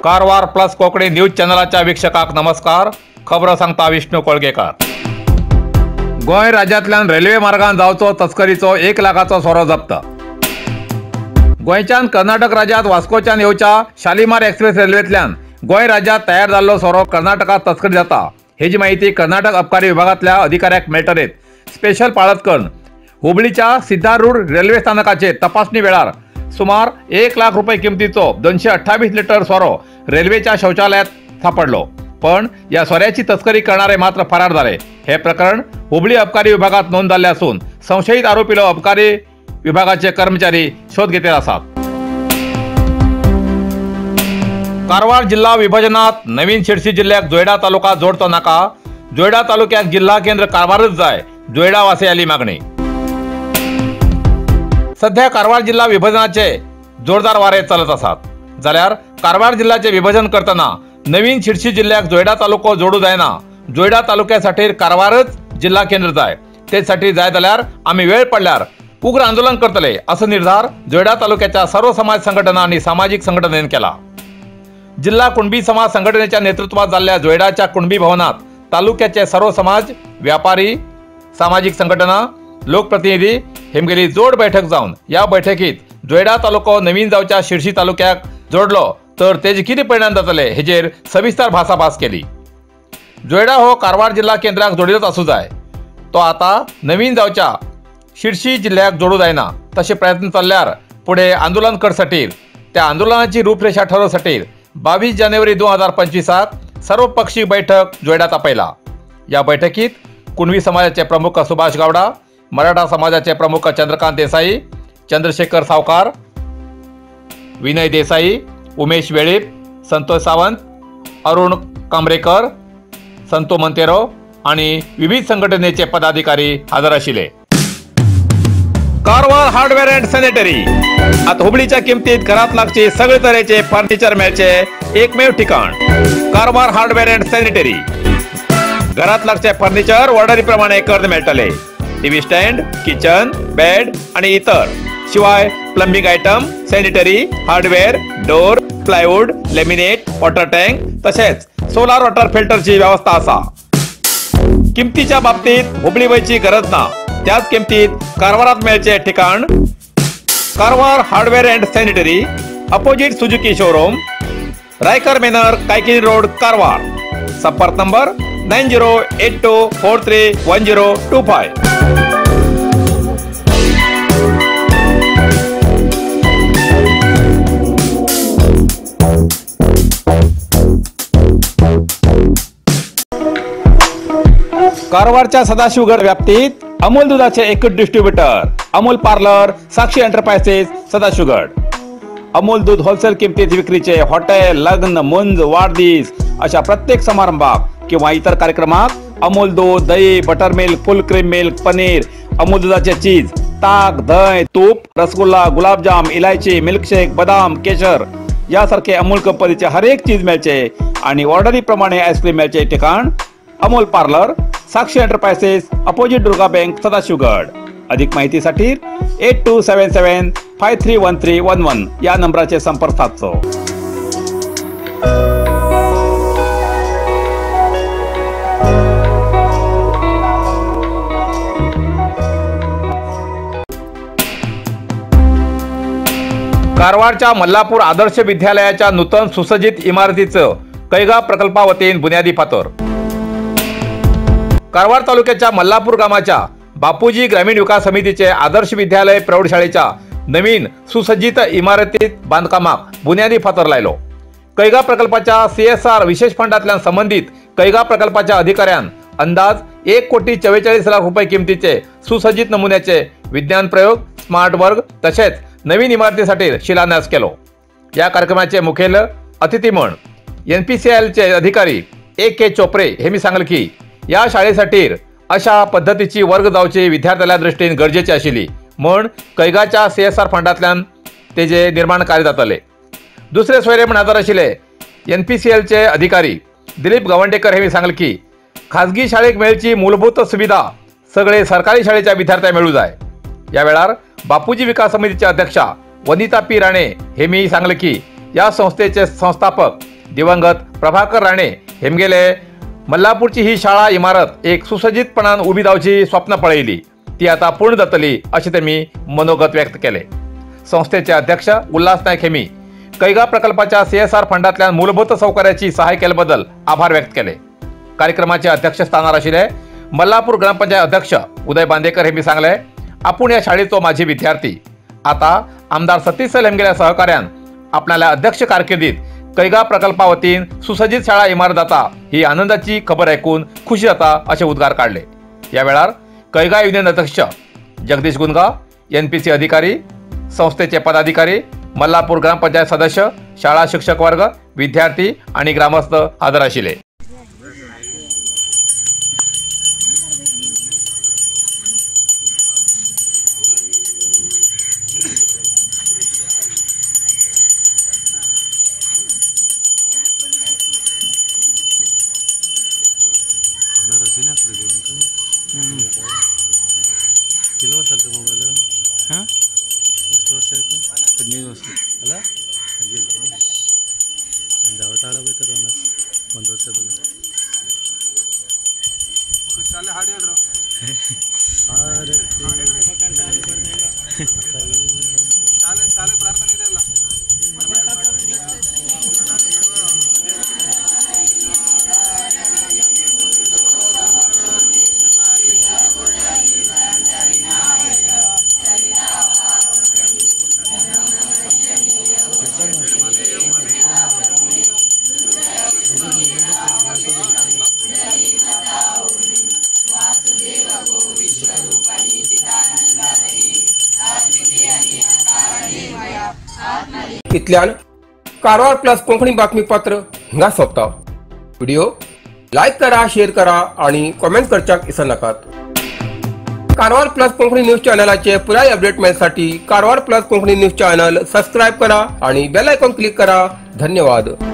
Karwar plus Konkani news चॅनलाच्या वीक्षकांक नमस्कार. खबरो सांगता विष्णू कोळगेकर. गोंय राज्यांतल्यान रेल्वे मार्गान जावचो तस्करीचो 1 लाखाचो सोरो जप्त. गोंयच्यान कर्नाटक राज्यांत वास्कोच्यान येवच्या शालिमार एक्सप्रेस रेल्वेंतल्यान गोंय राज्यांत तयार जाल्लो सोरो कर्नाटकांत तस्करी जाता हेजी माहिती कर्नाटक अबकारी विभागांतल्या अधिकाऱ्याक मेळटलेत स्पेशल पाळत करून हुबळीच्या सिद्धारूढ रेल्वे स्थानकाचेर तपासणी वेळार सुमार 1 लाख रुपये किमतीचो 228 लिटर सोरो रेल्वेच्या शौचालयात सापडलो. पण या सोऱ्याची तस्करी करणारे मात्र फरार झाले. हे प्रकरण हुबळी अबकारी विभागात नोंद झाले असून संशयित आरोपीला अबकारी विभागाचे कर्मचारी शोध घेतले आसात. कारवार जिल्हा विभाजनात नवीन शिरसी जिल्ह्याक जोयडा तालुका जोडचो नाका, जोयडा तालुक्याक जिल्हा केंद्र कारवारच जाय, जोयडा वासियांली मागणी. सध्या कारवार जिल्हा विभाजनाचे जोरदार वारे चलत आसात. जाल्यार कारवार जिल्ह्याचे विभाजन करतना नवीन शिरसी जिल्ह्याक जोयडा तालुको जोडू जायना, जोयडा तालुक्यासाठी कारवारच जिल्हा केंद्र जाय, तेसाठी जाय जाल्यार आमी वेळ पडल्यार उग्र आंदोलन करतले असो निर्धार जोयडा तालुक्याच्या सर्व समाज संघटना आणि सामाजिक संघटनेन केला. जिल्हा कुणबी समाज संघटनेच्या नेतृत्वात जाल्ल्या जोयडाच्या कुणबी भवनात तालुक्याचे सर्व समाज, व्यापारी, सामाजिक संघटना, लोकप्रतिनिधी हेमगेली जोड बैठक जावन या बैठकीत जोयडा तालुको नवीन जावच्या शिरसी तालुक्याक जोडलो तर तेजे कितें परिणाम जातले हेजेर सविस्तर भासाभास केली. जोयडा हो कारवार जिल्हा केंद्राक जोडिल्लोच आसूं जाय, तो आतां नवीन जावच्या शिरसी जिल्ह्याक जोडू जायना तशे प्रयत्न चल्ल्यार फुडें आंदोलन करसाठी त्या आंदोलनाची रूपरेषा ठरवसाठी 22 जानेवारी 2025 सर्वपक्षीय बैठक जोयडात आपयला. या बैठकीत कुणबी समाजाचे प्रमुख सुभाष गावडा, मराठा समाजाचे प्रमुख चंद्रकांत देसाई, चंद्रशेखर सावकार, विनय देसाई, उमेश वेळीप, संतोष सावंत, अरुण कांबरेकर, संतो मंतेरो आणि विविध संघटनेचे पदाधिकारी हजर आशिल्ले. कारवार हार्डवेअर अँड सॅनिटरी आता हुबळीच्या किमतीत घरात लागचे सगळे तरेचे फर्निचर मेळचे एकमेव ठिकाण कारवार हार्डवेअर अँड सॅनिटरी. घरात लागचे फर्निचर ऑर्डरी प्रमाणे करून मेळटले. टीव्ही स्टँड, किचन, बेड आणि इतर शिवाय plumbing item, sanitary, hardware, door, plywood, laminate, water tank तसेच सोलार वॉटर फिल्टरची व्यवस्था असा. किमतीच्या बाबतीत हुबळी वयची गरज ना, त्याच किमतीत कारवारात मेळचे ठिकाण Karwar hardware and sanitary, opposite Suzuki showroom, Raikar manor, Kaikini road, Karwar. संपर्क नंबर 9082431025. कारवारच्या सदाशिवगड व्याप्तीत अमूल दुधाचे एकच distributor Amul parlour, Sakshi enterprises, Sadashivgad. Amul दूध होलसेल किमतीत विक्रीचे हॉटेल, लग्न, मुंज, वाढदिवस अशा प्रत्येक समारंभाक किंवा इतर कार्यक्रमाक अमूल दूध, दही, butter milk, full cream milk, paneer, Amul दुधाचे चीज, ताक, दही, तूप, रसगुल्ला, गुलाबजाम, इलायची, मिल्कशेक, बदाम, केशर यासारखे अमूल कंपनीचे हरेक चीज मेळचे आणि ऑर्डरीप्रमाणे आईस्क्रीम मेळचे ठिकाण Amul parlour, Sakshi enterprises, opposite Durga bank, Sadashivgad. अधिक माहितीसाठी 8277531311 या नंबराचे संपर्क साधचो. कारवारच्या मल्लापूर आदर्श विद्यालयाच्या नूतन सुसज्जित इमारतीचं कैगा प्रकल्पावतीन बुनियादी फातर. कारवार तालुक्याच्या मल्लापूर गावाच्या बापूजी ग्रामीण विकास समितीचे आदर्श विद्यालय प्रौढशाळेच्या नवीन सुसज्जित इमारतीत बांधकामाक बुनियादी फातर लायलो. कैगा प्रकल्पाच्या CSR विशेष फंडातल्यान संबंधित कैगा प्रकल्पाच्या अधिकाऱ्यान अंदाज 1,44,00,000 रुपये किमतीचे सुसज्जित नमुन्याचे विज्ञान प्रयोग, स्मार्ट वर्ग तसेच नवीन इमारतीसाठी शिलान्यास केलो. या कार्यक्रमाचे मुखेल अतिथी म्हण NPCILचे अधिकारी AK Chopre हे मी सांगले की या शाळेसाठी अशा पद्धतीची वर्ग जावची विद्यार्थ्याच्या दृष्टीन गरजेची आशिल्ली म्हण कैगाच्या CSR फंडांतल्यान तेजे निर्माण कार्य जातले. दुसरे सोयरे म्हण हजर आशिल्ले एनपीसीएलचे अधिकारी दिलीप गवंडेकर हेमी सांगले की खाजगी शाळेक मेळची मूलभूत सुविधा सगळे सरकारी शाळेच्या विद्यार्थ्यांक मेळू जाय. या वेळार बापूजी विकास समितीचे अध्यक्षा वनिता पी राणे हेमी सांगले की या संस्थेचे संस्थापक दिवंगत प्रभाकर राणे हेमगेले मल्लापूरची ही शाळा इमारत एक सुसज्जितपणान उबी जावची स्वप्न पळयली, ती आता पूर्ण जातली अशें तेमी मनोगत व्यक्त केले. संस्थेचे अध्यक्ष उल्हास नायक हेमी कैगा प्रकल्पाच्या सीएसआर फंडांतल्यान मूलभूत सौकर्याची सहाय्य केल्याबद्दल आभार व्यक्त केले. कार्यक्रमाचे अध्यक्षस्थानार आशिल्ले मल्लापूर ग्रामपंचायत अध्यक्ष उदय बांदेकर हेमी सांगले, आपूण ह्या शाळेचो माजी विद्यार्थी, आता आमदार सतीश सैल हेमगेल्या सहकार्यान आपणाल्या अध्यक्ष कारकिर्दीत कैगा प्रकल्पा वतीन सुसज्जित शाळा इमारत जाता ही आनंदाची खबर ऐकून खुशी जाता असे उद्गार काडले. या वेळार कैगा युनियन अध्यक्ष जगदीश गुनगा, एनपीसी अधिकारी, संस्थेचे पदाधिकारी, मल्लापूर ग्रामपंचायत सदस्य, शाळा शिक्षक वर्ग, विद्यार्थी आणि ग्रामस्थ हजर आशिल्ले. किलो असेल मोबाईल हां ಎಷ್ಟು ವರ್ಷ ಆಯಿತು? 15 ವರ್ಷ ಅಲ್ಲ, ಒಂದು ಯಾವತ್ತು ಹಾಳಾಗೋಯ್ತದ ಒಂದು ವರ್ಷದಲ್ಲ. इतल्यान कारवार प्लस कोंकणी बातमीपत्र हिंगा सोंपता. व्हिडिओ लायक करा, शेअर करा आणि कॉमेंट करच्याक विसरनाकात. कारवार प्लस कोंकणी न्यूज चॅनलाचे पुराय update मेळसाठी Karwar plus Konkani news channel subscribe करा आणि बेल आयकॉन क्लिक करा. धन्यवाद.